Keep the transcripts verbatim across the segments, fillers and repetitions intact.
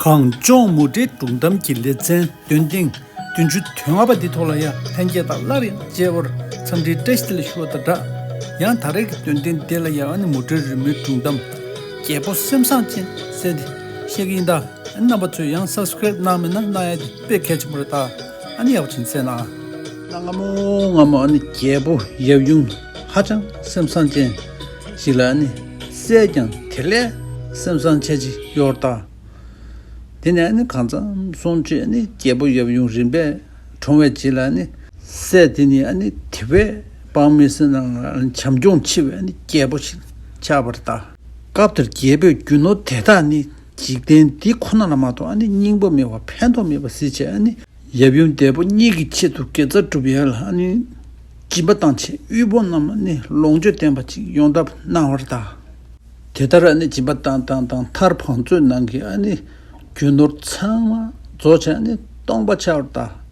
གངས་ལྗོངས་མུ་འབྲེལ་སྒྲུང་གཏམ་གྱི་ལེ་ཚན་འདོན་ཐེངས་བདུན་ཅུ་དོན་ལྔ་པ་འདི་ཐོག་ལ་ཡང་ལྷན་རྒྱས་དང་སླར་ཡང་མཇལ་བར་འཚམས་འདྲིའི་བཀྲ་ཤིས་བདེ་ལེགས་ཞུ་བ་དང་སྦྲགས། ཡང་ད་རེས་ཀྱི་འདོན་ཐེངས་འདི་ལ་ཡང་ཨ་ནི་མུ་འབྲེལ་རི་མོའི་སྒྲུང་གཏམ་རྒྱལ་པོ་སེམས་བཟང་ཅན་ཟེར་ཏེ་བཤད་ཀྱི་ཡིན་ད། རྣམ་པ་ཚོས་ཡང་སབ་སི་ཀེ་རེབ་གནང་མེད་ན་གནང་ཡ་དེ་དཔེ་གལ་ཆེན་པོ་རེད་ད། ཨ་ནི་ཡག་པོ་བྱིན་གསན་ན། གནའ་སྔ་མོ་སྔ་མོ་ཨ་ནི་རྒྱལ་པོ་ཡབ་ཡུམ་ཧ་ཅང་སེམས་བཟང་ཅན་ཞིག་ལ་ཨ་ནི་སྲས་ཀྱང་དེ་ལས་སེམས་བཟང་ཆེ་ཅིག་ཡོད་རེད་ད། དེ་ནས་ཨ་ནི་གང་འཚམ་སོང་རྗེས་ཨ་ནི་རྒྱལ་པོ་ཡབ་ཡུམ་རིམ་པས་གྲོངས་པའི་རྗེས་ལ་ཨ་ནི་སྲས་དེ་ནི་ཨ་ནི་དེ་བས་དཔག་མེད་སེམས་ནང་ལ་བྱམས་སྐྱོང་ཆེ་བའི་ཨ་ནི་རྒྱལ་པོ་ཞིག་ཆགས་པ་རེད་ད། སྐབས་དེར་རྒྱལ་པོས་རྒྱུ་ནོར་དེ་དག་ནི་འཇིག་རྟེན་འདི་ཁོ་ན་ལ་མ་གཏོགས་ཨ་ནི་སྙིང་པོ་མེད་པ་ཕན་ཐོགས་མེད་པ་གཟིགས་བྱས་ཨ་ནི་ཡབ་ཡུམ་འདས་པོ་གཉིས་ཀྱི་ཆེད་དུ་དགེ་རྩ་སྒྲུབ་ཡས་ལ་ཨ་ནི་སྦྱིན་པ་བཏང་བྱས་དབུལ་པོ་རྣམས་ཨ་ནི་ལོངས་སྤྱོད་ལྡན་པ་ཅིག་ཡོང་ཐབས་གནང་བ་རེད་ད། དེ་ལྟར་ཨ་ནི་སྦྱིན་པ་བཏང་བཏང་བཏང་མཐར་བང་མཛོད་ནང་གི་ཨ་ནི་རྒྱུ་ནོར་ཚང་མ་རྫོགས་བྱས་ཨ་ནི་སྟོང་པ་ཆགས་པ་རེད་ད།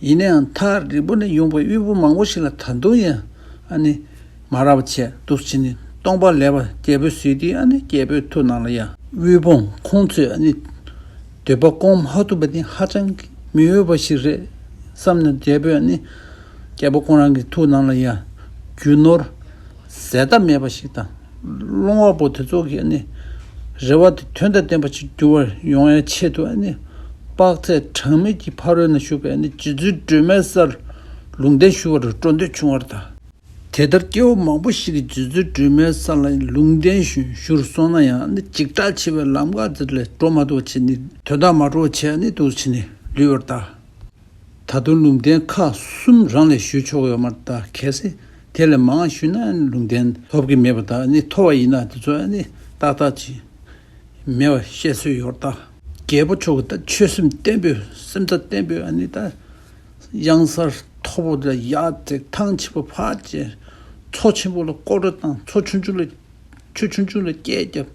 ཡིན་ན་ཡང་ཐག་རིང་པོ་ནས་ཡོང་པའི་དབུལ་པོ་མང་པོ་ཞིག་ལ་ད་དུང་ཡང་ཨ་ནི་མ་རག་པ་བྱས་འདུག་བྱས་ནས་སྟོང་པ་ལས་པ་རྒྱལ་པོས་གཟིགས་དུས་ཨ་ནི་རྒྱལ་པོའི་ཐུགས་ནང་ལ་ཡང་དབུལ་ཕོངས་ཁོང་ཚོས་ཨ་ནི་འདོད་པ་སྐོང་མ་ཐུབ་པ་དེ་ཧ་ཅང་གི་མི་འོས་པ་ཞིག་རེད་བསམ་ནས་རྒྱལ་པོས་ཨ་ནི་རྒྱལ་པོ་ཁོང་རང་གི་ཐུགས་ནང་ལ་ཡང་རྒྱུ་ནོར་ཟད་མཐའ་མེད་པ་ཞིག་དང་སློང་བ་པོ་དེ་ཚོ་གི་ཨ་ནི་རེ་བ་དེ་དོན་དང་ལྡན་པ་ཞིག་འགྱུར་བར་ཡོང་ཡའི་ཆེད་དུ་ཨ་ནི་དཔག་ཚད་གྲངས་མེད་ཀྱི་ཕ་རོལ་ན་བཞུགས་པའི་ཨ་ནི་རྗེ་བཙུན་སྒྲོལ་མའི་སར་ལུང་བསྟན་ཞུ་བར་འགྲོ་འདོད་བྱུང་བ་རེད་ད། དེ་ལྟར་སྐྱེ་བོ་མང་པོ་ཞིག་གིས་རྗེ་བཙུན་སྒྲོལ་མའི་ས་ལ་ལུང་བསྟན་ཞུ་ཞུར་སོང་ན་ཡང་ནི་འཇིགས་སྐྲག་ཆེ་བའི་ལམ་ཁ་དེ་ལས་འགྲོ་མ་ཐུབ་བྱས་ནི་དོན་དག་མ་འགྲོ་བྱས་ནི་འདུག་བྱས་ནི་ལུས་པར་གདའ། ད་དུང་ལུང་བསྟན་ཁག་གསུམ་རང་ལས་ཞུ་ཆོག་ཡོད་མ་རེད་ད། གལ་སྲིད་དེ་ལས་མང་ཞུས་ན་ལུང་བསྟན་ཐོབ་ཀྱི་མེད་པ་དང་ནི་ཐོབ་པ་ཡིན་ན་དེ་ཚོ་ནི་ཏག་ཏག་ཅིག་མེད་པ་བཤད་སྲོལ་ཡོད་རེད་ད། རྒྱལ་པོ་མཆོག་གི་ད་ཆོད་སེམས་བརྟན་པོས་སེམས་རྩ་བརྟན་པོས་ཨ་ནི་ད། གཡང་གཟར་མཐོ་པོ་ལ་ཡར་འཛེགས། ཐང་ཆེན་པོ་ཕར་བཅད། མཚོ་ཆེན་པོ་ལ་སྐོར་ར་བཏང་། མཚོ་ཆུང་ཆུང་ལ་ཆུ་ཆུང་ཆུང་ལ་སྐད་བརྒྱབ།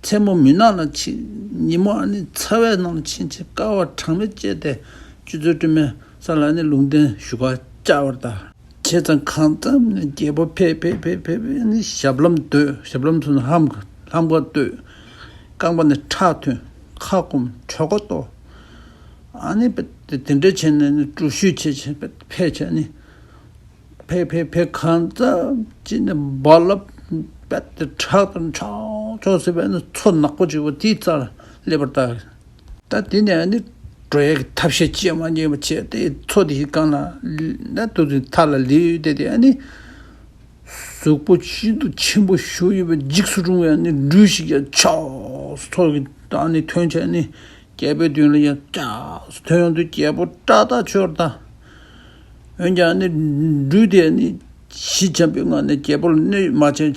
མཚན་མོ་མུན་ནག་ལ་ཕྱིན། ཉིན་མོ་ཨ་ནི་ཚ་བའི་ནང་ལ་ཕྱིན་བྱས་དཀའ་བ་གྲངས་མེད་སྤྱད་དེ་རྗེ་བཙུན་སྒྲོལ་མའི་ས་ལ་ཨ་ནི་ལུང་བསྟན་ཞུ་གར་བཅར་བར་གདའ། བྱས་ཙང་གང་འཚམ་ནས་རྒྱལ་པོ་ཕེབས་ཕེབས་ཕེབས་ཕེབས་ནི་ཞབས་ལྷམ་བརྡོལ། ཞབས་ལྷམ་ཚུན་ལྷམ་ལྷམ་ཁ་བརྡོལ། རྐང་པ་ནས་ཁྲག་ཐོན། ཁ་སྐོམ། གྲོད་ཁོག་ལྟོགས། ཨ་ནི་དེ་དེ་འདྲ་བྱས་ནས་ནི་འགྲུལ་བཞུད་བྱས་བྱས་ཕེབས་བྱས་ནི། ཕེབས་ཕེབས་ཕེབས་གང་ཙམ་ཅིག་ནས་རྦ་རླབས་རྦད་དེ་དྲག་ཏུ་ཆོག་ཆོག་ཟེར་བས་ནི་མཚོ་ནག་པོ་ཅིག་པོ་དེའི་རྩར་སླེབས་པར་གདའ། ད་དེ་ནས་ནི་འགྲོ་ཡས་ཀྱི་ཐབས་ཤེས་ཅི་ཡང་མ་རྙེད་པ་བྱས་ཏེ་མཚོ་དེའི་སྒང་ལ་ན་དུ་དུ་མཐའ་ལ་ལུས་བསྡད་དེ་ཨ་ནི་གཟུགས་པོ་ཤིན་ཏུ་ཆེན་པོ་ཞིག་ཡོད་པའི་འཇིགས་སུ་རུང་བའི་ཨ་ནི་སྦྲུལ་ཞིག་ཡ་ཆགས་མཚོ་གི་ཨ་ནི་ཐོན་བྱས་ནི་རྒྱལ་པོའི་མདུན་ལ་ཡ་ཅག་ཐོན་ཡོང་དུས་རྒྱལ་པོ་སྐྲག་ཐག་ཆོད་ད། འོན་ཀྱང་ནི་སྦྲུལ་དེ་ནི་ཞི་འཇམ་པོའི་ངང་ནས་རྒྱལ་པོ་ལ་གནོད་མ་བྱས་བྱས།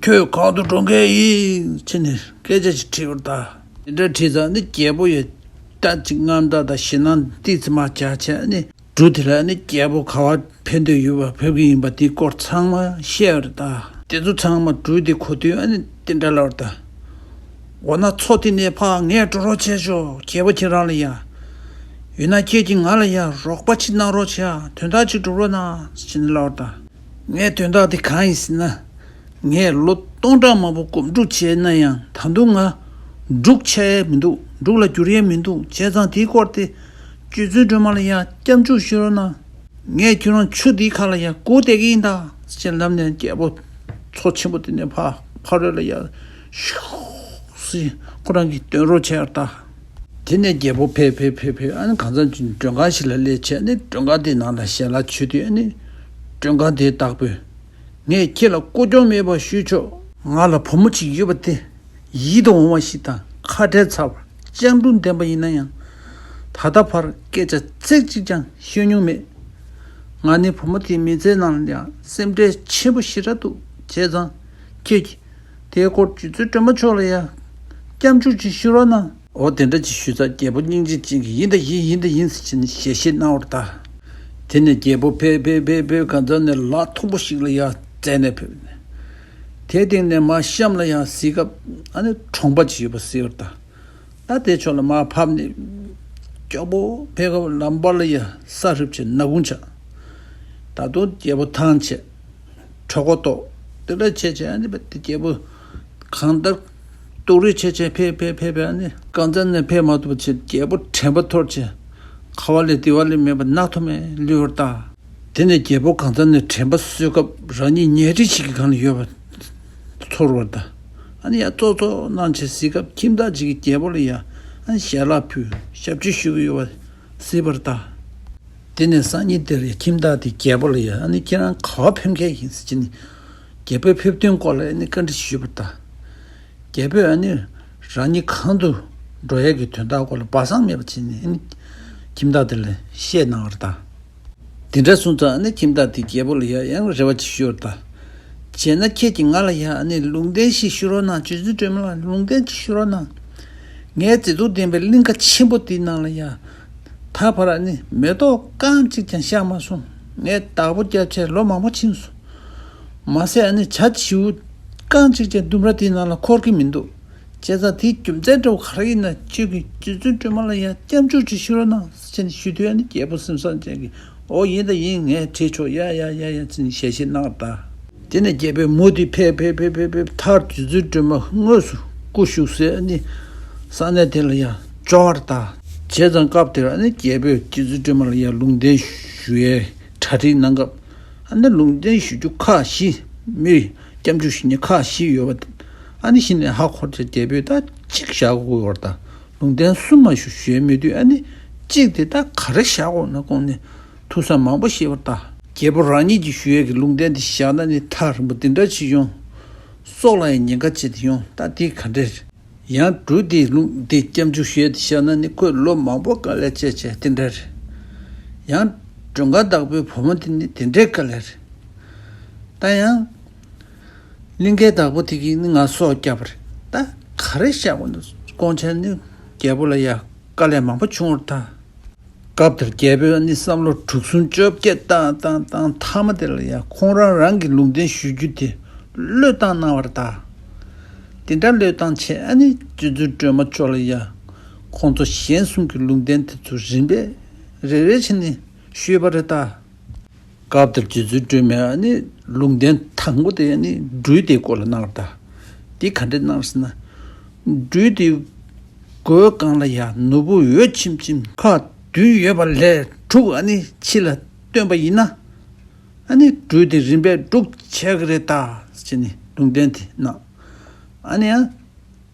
ཁྱོད་གང་དུ་འགྲོ་མཁན་ཡིན་ཟེར་ནས་སྐད་ཆ་ཞིག་དྲིས་པར་གདའ། དེ་འདྲ་དྲིས་ཙང་ནི་རྒྱལ་པོ་ཡི་ད་ཅིག་དངངས་སྐྲག་དང་ཞེད་སྣང་ཏོག་ཙམ་མར་བྱས་བྱས་ནི་སྦྲུལ་དེ་ལ་ནི་རྒྱལ་པོ་ག་པར་ཕེབས་འདོད་ཡོད་པ་ཕེབས་ཀྱི་ཡིན་པ་དེའི་སྐོར་ཚང་མ་བཤད་པར་གདའ། དེ་ཚོ་ཚང་མ་སྦྲུལ་དེ་གོ་དུས་ཨ་ནི་དེ་འདྲ་ལབ་པར་གདའ། འོ་ན་མཚོ་དེ་ནས་ཕར་ངས་འགྲོ་རོགས་བྱས་ཤོག་རྒྱལ་པོ་ཁྱེད་རང་ལ་ཡ། ཡོད་ན་ཁྱེད་ཀྱིས་ང་ལ་ཡ་རོགས་པ་ཅིག་གནང་རོགས་བྱས་ཨ། དོན་དག་ཅིག་སྒྲུབ་རོགས་གནང་ཟེར་ནས་ལབ་པར་གདའ། ངའི་དོན་དག་དེ་གང་ཡིན་ཟེར་ན། ངས་ལོ་སྟོང་ཕྲག་མང་པོ་གོམ་བགྲོད་བྱས་ན་ཡང་ད་དུང་ང་འབྲུག་ཆགས་ཡས་མི་འདུག་འབྲུག་ལ་འགྱུར་ཡས་མི་འདུག་བྱས་ཙང་དེའི་སྐོར་དེ་རྗེ་བཙུན་སྒྲོལ་མ་ལ་ཡང་སྐྱབས་འཇུག་ཞུ་རོགས་གནང་། ངས་ཁྱོད་རང་ཆུ་འདིའི་ཁ་ལ་ཡང་སྒུག་བསྡད་ཀྱི་ཡིན་ད་ཟེར་ལབ་ནས་རྒྱལ་པོ་མཚོ་ཆེན་པོ་དེ་ནས་ཕར་ཕ་རོལ་ལ་ཡར་ཤུགས་སེ་ཁོ་རང་གིས་འདོན་རོགས་བྱས་པར་གདའ། དེ་ནས་རྒྱལ་པོ་ཕེབས་ཕེབས་ཕེབས་ཕེབས་ཨ་ནི་གང་འཚམ་ཅིག་མགྲོན་ཁང་ཞིག་ལ་སླེབས་བྱས་ནི་མགྲོན་ཁང་དེའི་ནང་ལ་ཞལ་ལག་མཆོད་དུས་ཨ་ནི་མགྲོན་ཁང་དེའི་བདག་པོས། ངས་ཁྱེད་ལ་སྐུ་སྐྱོན་མེད་པར་ཞུས་ཆོག་ང་ལ་བུ་མོ་གཅིག་ཡོད་པ་དེ་ཡིད་དུ་འོང་བ་ཞིག་དང་ཁ་བྲལ་ཚར་བ་སྐྱབས་འགྲོ་ལྡན་པ་ཡིན་ན་ཡང་། ད་ལྟ་བར་སྐད་ཆ་ཚིག་གཅིག་ཀྱང་ཤོད་མྱོང་མེད། ང་ནི་བུ་མོ་དེའི་མི་ཚེའི་ནང་ལ་ཡང་སེམས་ཁྲལ་ཆེན་པོ་ཞེ་དྲག་འདུག་བྱས་ཙང་ཁྱེད་ཀྱིས་དེའི་སྐོར་རྗེ་བཙུན་སྒྲོལ་མ་མཆོག་ལ་ཡང་སྐྱབས་འཇུག་ཅིག་ཞུ་རོགས་གནང་། འོ་དེ་འདྲ་ཅིག་ཞུས་ཙང་རྒྱལ་པོ་སྙིང་རྗེ་ཅན་གྱིས་ཡིན་ད་ཡིན་ཡིན་ད་ཡིན་ཟེར་བྱས་ནས་ཞལ་བཞེས་གནང་བར་གདའ། དེ་ནས་རྒྱལ་པོ་ཕེབས་ཕེབས་ཕེབས་ཕེབས་གང་ཙམ་ནས་ལག་མཐོན་པོ་ཞིག་ལ་ཡར་འཛེགས་ནས་ཕེབས་ནས། དེའི་སྟེང་ནས་མར་གཤམ་ལ་ཡར་གཟིགས་སྐབས་ཨ་ནི་གྲོང་པ་ཅིག་ཡོད་པ་གཟིགས་པར་གདའ། ད་དེའི་ཕྱོགས་ལ་མར་ཕབ་ནས་མགྱོགས་པོ་ཕེབས་སྐབས་ལམ་བར་ལ་ཡར་ས་ཧྲིབ་བྱས་ནག་ཁུང་ཆགས། ད་དུང་རྒྱལ་པོ་ཐང་ཆད། གྲོད་ཁོག་ལྟོགས། དེ་འདྲ་བྱས་བྱས་ཨ་ནི་དེ་རྒྱལ་པོ་གང་ལྟར་ སྡུག་རུས་བྱས་བྱས་ཕེབས་ཕེབས་ཕེབས་ཕེབས་ཨ་ནི་གང་ཙམ་ནས་ཕེབས་མ་ཐུབ་པ་བྱས། རྒྱལ་པོ་དྲན་པ་འཐོར་བྱས། ཁ་བ་ལས་དེ་བ་ལས་མེད་པ་ནག་ཐོམ་མེ་ལུས་པར་གདའ། དེ་ནས་རྒྱལ་པོ་གང་ཙམ་ནས་དྲན་པ་གསོས་སྐབས་རང་ཉིད་ཉལ་ཁྲི་ཞིག་གི་སྒང་ལ་ཡོད་པ་ཚོར་བར་གདའ། ཨ་ནི་ཡར་ཙོག་ཙོག་གནང་བྱས་གཟིགས་སྐབས་ཁྱིམ་བདག་ཅིག་གིས་རྒྱལ་པོ་ལ་ཡ་ཨ་ནི་ཞལ་ལག་ཕུལ། ཞབས་ཕྱི་ཞུ་གི་ཡོད་པ་གཟིགས་པར་གདའ། དེ་ནས་སང་ཉིན་དེར་ཁྱིམ་བདག་དེས་རྒྱལ་པོ་ལ་ཡ་ཨ་ནི་ཁྱེད་རང་ག་པར་ཕེབས་མཁན་ཡིན་ཟེར་གྱིས་ནི། རྒྱལ་པོའི་ཕེབས་ཐོན་སྐོར་ལ་ཨ་ནི་བཀའ་འདྲི་ཞུས་པར་གདའ། རྒྱལ་པོས་ཨ་ནི་རང་ཉིད་གང་དུ་འགྲོ་ཡས་ཀྱི་དོན་དག་སྐོར་ལ་སྦ་གསང་མེད་པ་བྱས་ནས་ཨ་ནི་ཁྱིམ་བདག་དེ་ལ་བཤད་གནང་བར་གདའ། དེ་འདྲ་སོང་ཙང་ཨ་ནི་ཁྱིམ་བདག་དེས་རྒྱལ་པོ་ལ་ཡ་ཡང་རེ་བ་ཅིག་ཞུས་པར་གདའ། བྱས་ན་ཁྱེད་ཀྱིས་ང་ལ་ཡ་ཨ་ནི་ལུང་བསྟན་ཞིག་ཞུ་རོགས་གནང་། རྗེ་བཙུན་སྒྲོལ་མ་ལགས་ལུང་བསྟན་ཅིག་ཞུ་རོགས་གནང་། ངའི་མཛེས་སྡུག་ལྡན་པའི་གླིང་ག་ཆེན་པོ་དེའི་ནང་ལ་ཡ། ད་བར་ཨ་ནི་མེ་ཏོག་རྐང་གཅིག་ཀྱང་ཤར་མ་སོང་། ངས་བདག་པོ་བརྒྱབ་བྱས་ལོ་མང་པོ་ཕྱིན་སོང་། མ་ཟད་ཨ་ནི་བྱ་བྱིའུ་རྐང་གཅིག་ཀྱང་ལྡུམ་ར་དེའི་ནང་ལ་འཁོར་གྱི་མི་འདུག། བྱས་ཙང་དེའི་རྒྱུ་མཚན་འདྲ་བོ་ག་རེ་ཡིན་ན་ཁྱོད་ཀྱིས་རྗེ་བཙུན་སྒྲོལ་མ་ལ་ཡ་སྐྱབས་འཇུག་ཅིག་ཞུ་རོགས་གནང་ཟེར་ནས་ཞུ་དུས་ཨ་ནི་རྒྱལ་པོ་སེམས་བཟང་ཅན་གྱིས་ཨོ་ཡིན་ད་ཡིན། ངས་བྱེད་ཆོག། ཡ་ཡ་ཡ་ཡ་ཟེར་ནས་ཞལ་བཞེས་གནང་བར་གདའ། དེ་ནས་རྒྱལ་པོས་མུ་མཐུད་ཕེབས་ཕེབས་ཕེབས་ཕེབས་ཕེབས་མཐར་རྗེ་བཙུན་སྒྲོལ་མ་དངོས་སུ་སྐུ་བཞུགས་སའི་ཨ་ནི་ས་གནས་དེ་ལ་ཡང་འབྱོར་བར་གདའ། བྱས་ཙང་སྐབས་དེར་ཨ་ནི་རྒྱལ་པོས་རྗེ་བཙུན་སྒྲོལ་མ་ལ་ཡང་ལུང་བསྟན་ཞུ་ཡའི་གྲ་སྒྲིག་གནང་སྐབས། ཨ་ནི་ལུང་བསྟན་ཞུ་རྒྱུ་ཁག་བཞི། མི་སྐྱབས་འཇུག་ཞུ་མཁན་ཁག་བཞི་ཡོད་པ་ཨ་ནི་གཞི་ནས་ཧ་གོ་བྱས། རྒྱལ་པོས་ད་གཅིག་བཞག་དགོས་པར་གདའ། ལུང་བསྟན་གསུམ་མ་ཞུ་ཞུ་ཡས་མེད་དུས་ཨ་ནི་གཅིག་དེ་ད་ག་རེ་བཞག་དགོས་ན་དགོངས་ནས། ཐུགས་བསམ་མང་པོ་བཞེས་པར་གདའ། རྒྱལ་པོ་རང་ཉིད་ཀྱིས་ཞུ་ཡས་ཀྱི་ལུང་བསྟན་དེ་བཞག་ན་ནི་ཐག་རིང་པོ་འདི་འདྲ་ཅིག་ཡོང་། སྲོག་ལ་ཡང་ཉེན་ཁ་ཆེ་དེ་ཡོང་། ད་དེ་ག་འདྲས། ཡང་སྦྲུལ་དེའི་ལུང་དེ་སྐྱབས་འཇུག་ཞུ་ཡས་དེ་བཞག་ན་ནི་ཁོས་ལོ་མང་པོ་དཀའ་ལས་བྱས་བྱས་དེ་འདྲ་རེད། ཡང་མགྲོན་ཁང་བདག་པོའི་བུ་མོ་དེ་ནི་དེ་འདྲའི་དཀའ་ལས་རེད། ད་ཡང་གླིང་གའི་བདག་པོ་དེ་གིས་ནི་ང་སྲོག་བསྐྱབས་པ་རེད། ད་ག་རེ་བཞག་དགོས་འདུག་དགོངས་བྱས་ནི་རྒྱལ་པོ་ལ་ཡ་དཀའ་ལས་མང་པོ་བྱུང་བར་གདའ། སྐབས་དེར་རྒྱལ་པོས་ནི་བསམ་བློ་དྲུག་གསུམ་བཅོ་བརྒྱད་བཏང་བཏང་བཏང་མཐའ་མ་དེ་ལ་ཡང་ཁོང་རང་རང་གི་ལུང་བསྟན་ཞུ་རྒྱུ་དེ་བློས་བཏང་གནང་བར་གདའ། དེ་འདྲ་བློས་བཏང་བྱས་ཨ་ནི་རྗེ་བཙུན་སྒྲོལ་མ་མཆོག་ལ་ཡང་ཁོང་ཚོ་གཞན་གསུམ་གྱི་ལུང་བསྟན་དེ་ཚོ་རིམ་པས་རེ་རེ་བྱས་ནས་ཞུས་པ་རེད་གདའ། སྐབས་དེར་རྗེ་བཙུན་སྒྲོལ་མས་ཨ་ནི་ལུང་བསྟན་དང་པོ་དེ་ཨ་ནི་སྦྲུལ་དེའི་སྐོར་ལ་གནང་བར་གདའ། དེ་ག་འདྲས་གནང་ཟེར་ན། སྦྲུལ་དེའི་མགོའི་སྒང་ལ་ཡ་ནོར་བུ་འོད་ཆེམ་ཆེམ་ཁག་བདུན་ཡོད་པ་ལས་དྲུག་ཨ་ནི་ཕྱི་ལ་བཏོན་པ་ཡིན་ན། ཨ་ནི་སྦྲུལ་དེ་རིམ་པས་འབྲུག་བྱས་ཀྱི་རེད་གདའ་ཟེར་ནས་ལུང་བསྟན་དེ་གནང་། ཨ་ནི་ཡང་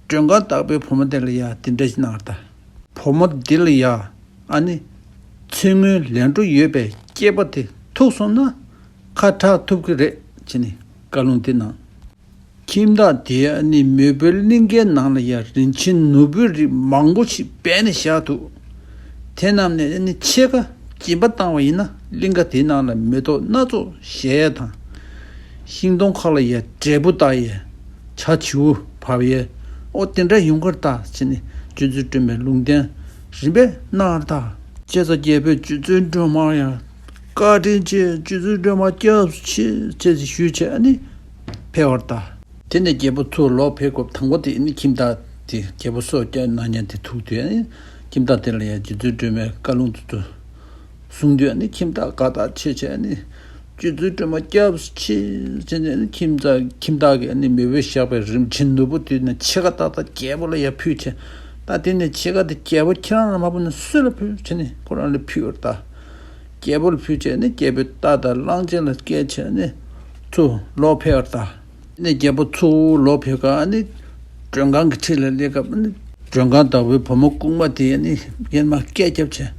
མགྲོན་ཁང་བདག་པོའི་བུ་མོ་དེ་ལ་ཡ་དེ་འདྲ་ཞིག་གནང་བར་གདའ། བུ་མོ་འདི་ལ་ཡ་ཨ་ནི་ཚེ་སྔོན་ལས་འཕྲོ་ཡོད་པའི་སྐྱེས་པ་དེ་ཐུག་སོང་ན་ཁ་གྲག་ཐུབ་ཀྱི་རེད་ཟེར་ནས་བཀའ་ལུང་དེ་གནང་། ཁྱིམ་བདག་དེས་ཨ་ནི་མེས་པོའི་གླིང་གའི་ནང་ལ་ཡ་རིན་ཆེན་ནོར་བུའི་རིགས་མང་པོ་ཞིག་སྦས་ནས་བཞག་འདུག། དེ་རྣམས་ནས་ཨ་ནི་ཕྱེད་ཀ་སྦྱིན་པ་བཏང་བ་ཡིན་ན་གླིང་ག་དེའི་ནང་ལ་མེ་ཏོག་སྣ་ཚོགས་བཞད་ཡས་དང་། ཤིང་སྡོང་ཁག་ལ་ཡ་འབྲས་བུ་བཏགས་ཡས། བྱ་བྱིའུ་བབས་ཡས། ཨོ་དེ་འདྲ་ཡོང་གི་རེད་ད་ཟེར་ནས་རྗེ་བཙུན་སྒྲོལ་མས་ལུང་བསྟན་རིམ་པས་གནང་བར་གདའ། བྱས་ཙང་རྒྱལ་པོས་རྗེ་བཙུན་སྒྲོལ་མར་ཡང་བཀའ་དྲིན་ཆེ། རྗེ་བཙུན་སྒྲོལ་མ་སྐྱབས་སུ་མཆི་ཟེར་ཞུས་བྱས་ཨ་ནི་ཕེབས་པར་གདའ། དེ་ནས་རྒྱལ་པོ་ཚུར་ལོག་ཕེབས་སྐབས་དང་པོ་དེ་ཨ་ནི་ཁྱིམ་བདག་དེ་རྒྱལ་པོ་སྲོག་སྐྱབས་གནང་མཁན་དེ་ཐུག་དུས་ཨ་ནི་ཁྱིམ་བདག་དེ་ལ་ཡང་རྗེ་བཙུན་སྒྲོལ་མའི་བཀའ་ལུང་དེ་ཚོ་གསུང་དུས་ཨ་ནི་ཁྱིམ་བདག་དགའ་ཐག་ཆོད་བྱས་ཨ་ནི་རྗེ་བཙུན་སྒྲོལ་མ་སྐྱབས་སུ་མཆི་ཟེར་ནས་ཨ་ནི་ཁྱིམ་བདག་ཁྱིམ་བདག་གིས་ཨ་ནི་མེས་པོས་བཞག་པའི་རིན་ཆེན་ནོར་བུ་དེ་ནས་ཕྱེད་ཀ་ཏག་ཏག་རྒྱལ་པོ་ལ་ཡང་ཕུལ་བྱས། ད་དེ་ནས་ཕྱེད་ཀ་དེ་རྒྱལ་པོ་ཁྱེད་རང་ལ་མ་ཕུལ་ན་སུ་ལ་ཕུལ་བྱས་ནས་ཁོ་རང་ལ་ཕུལ་བར་གདའ། རྒྱལ་པོ་ལ་ཕུལ་བྱས་ནས་རྒྱལ་པོས་རྟ་དང་གླང་ཆེན་ལ་བཀལ་བྱས་ནས་ཚུར་ལོག་ཕེབས་པར་གདའ། ནས་རྒྱལ་པོ་ཚུར་ལོག་ཕེབས་སྐབས་ཨ་ནི་མགྲོན་ཁང་གི་འཁྲིས་ལ་སླེབས་སྐབས་ཨ་ནི་མགྲོན་ཁང་བདག་པོའི་བུ་མོ་ལྐུགས་མ་དེས་ཨ་ནི་སྔོན་མ་སྐད་བརྒྱབ་བྱས།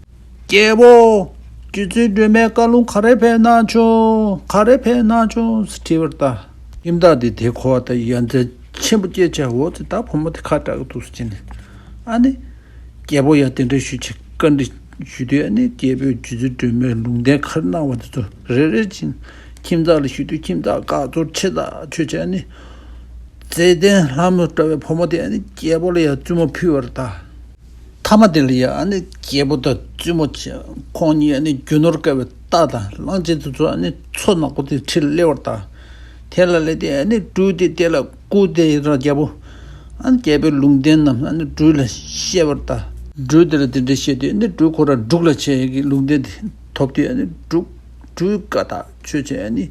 རྒྱལ་པོ། རྗེ་བཙུན་སྒྲོལ་མའི་བཀའ་ལུང་ག་རེ་ཕེབས་གནང་བྱུང་། ག་རེ་ཕེབས་གནང་བྱུང་ཟེར་དྲིས་པར་གདའ། ཁྱིམ་བདག་དེས་དེ་གོ་བ་དང་ཡ་མཚན་ཆེན་པོ་སྐྱེས་བྱས། འོ་ཙི་ད་བུ་མོ་དེ་ཁ་གྲག་གི་འདུག་ཟེར་བྱས་ནས་ཨ་ནི། རྒྱལ་པོ་ཡང་དེ་འདྲ་ཞུས་བྱས་བཀའ་འདྲི་ཞུས་དུས་ཨ་ནི་རྒྱལ་པོས་རྗེ་བཙུན་སྒྲོལ་མའི་ལུང་བསྟན་ག་རེ་གནང་བ་དེ་ཚོ་རེ་རེ་བཞིན་ཁྱིམ་བདག་ལ་ཞུས་དུས་ཁྱིམ་བདག་དགའ་ཚོར་ཆེ་ཐག་ཆོད་བྱས་ཨ་ནི། མཛེས་ལྡན་ལྷ་མོ་འདྲ་བའི་བུ་མོ་དེ་ཨ་ནི་རྒྱལ་པོ་ལ་ཡང་བཙུན་མོ་ཕུལ་བར་གདའ། མཐའ་མ་དེ་ལ་ཡང་ཨ་ནི་རྒྱལ་པོ་དང་བཙུན་མོ་བྱས་ཁོང་གཉིས་ཨ་ནི་རྒྱུ་ནོར་དཀའ་བའི་རྟ་དང་གླང་ཆེན་དེ་ཚོ་ཨ་ནི་མཚོ་ནག་པོ་དེའི་འཁྲིས་ལ་སླེབས་པར་གདའ། དེ་ལ་སླེབས་ཏེ་ཨ་ནི་སྦྲུལ་དེ་དེ་ལ་སྐུ་དེ་ར་རྒྱལ་པོ། ཨ་ནི་རྒྱལ་པོའི་ལུང་བསྟན་རྣམས་ཨ་ནི་སྦྲུལ་ལ་བཤད་པར་གདའ། སྦྲུལ་དེ་ལ་དེ་འདྲ་བཤད་དུས་ཨ་ནི་སྦྲུལ་ཁོ་རང་འབྲུག་ལ་ཆས་ཀྱི་ལུང་བསྟན་དེ་ཐོབ་དུས་ཨ་ནི་འབྲུག་སྦྲུལ་དགའ་ཐག་ཆོད་བྱས་ཨ་ནི་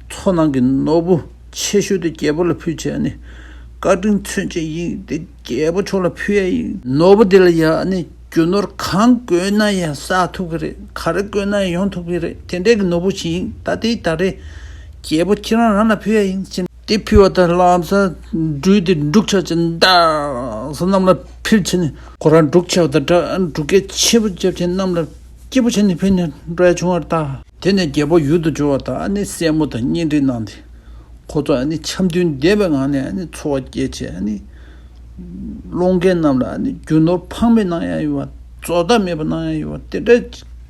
མཚོ་ནང་གི་ནོར་བུ་ཆེ་ཤོས་དེ་རྒྱལ་པོ་ལ་ཕུལ་བྱས་ཨ་ནི་ བཀའ་དྲིན་མཚོན་བྱེད་ཡིན། དེ་རྒྱལ་པོ་མཆོག་ལ་ཕུལ་ཡ་ཡིན། ནོར་བུ་དེ་ལ་ཡ་ཨ་ནི་རྒྱུ་ནོར་གང་དགོས་ན་ཡང་བསགས་ཐུབ་ཀྱི་རེད། ག་རེ་དགོས་ན་ཡང་ཡོང་ཐུབ་ཀྱི་རེད། དེ་འདྲའི་གི་ནོར་བུ་ཞིག་ཡིན། ད་དེ་ད་རེས་རྒྱལ་པོ་ཁྱེད་རང་རང་ལ་ཕུལ་ཡ་ཡིན་ཟེར། དེ་ཕུལ་བ་དང་ལམ་སང་སྦྲུལ་དེ་འབྲུག་ཆགས་ཀྱི་འདར་སོ་གནམ་ལ་འཕུར་ཕྱིན་ནས་ཁོ་རང་འབྲུག་ཆགས་པ་དང་འདྲ། འབྲུག་སྐད་ཆེ་པོ་བརྒྱབ་ཕྱིན་གནམ་ལ་སྐྱིད་པོ་བྱས་ནས་འཕུར་ནས་འགྲོ་ཡ་བྱུང་བ་རེད་ད། དེ་ནས་རྒྱལ་པོ་ཡུལ་དུ་འབྱོར་བ་དང་ཨ་ནི་སྲས་མོ་དང་གཉེན་སྒྲིག་གནང་སྟེ། ཁོ་ཚོ་ཨ་ནི་འཆམ་མཐུན་ལྡན་པའི་ངང་ནས་ཨ་ནི་འཚོ་བ་སྐྱེལ་བྱས། ཨ་ནི་སློང་མཁན་རྣམས་ལ་ཨ་ནི་རྒྱུ་ནོར་ཕངས་པའི་གནང་ཡ་ཡོད་པ། རྫོགས་མཐའ་མེད་པ་གནང་ཡ་ཡོད་པ། དེ་འདྲ་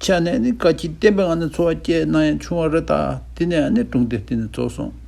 ཆགས་ནས་ཨ་ནི་བཀའ་དྲིན་ལྡན་པའི་ངང་ནས་འཚོ་བ་སྐྱེལ་གནང་ཡ་བྱུང་བ་རེད་ད། དེ་ནས་ཨ་ནི་སྒྲུང་དེ་དེ་ནས་རྫོགས་སོང་།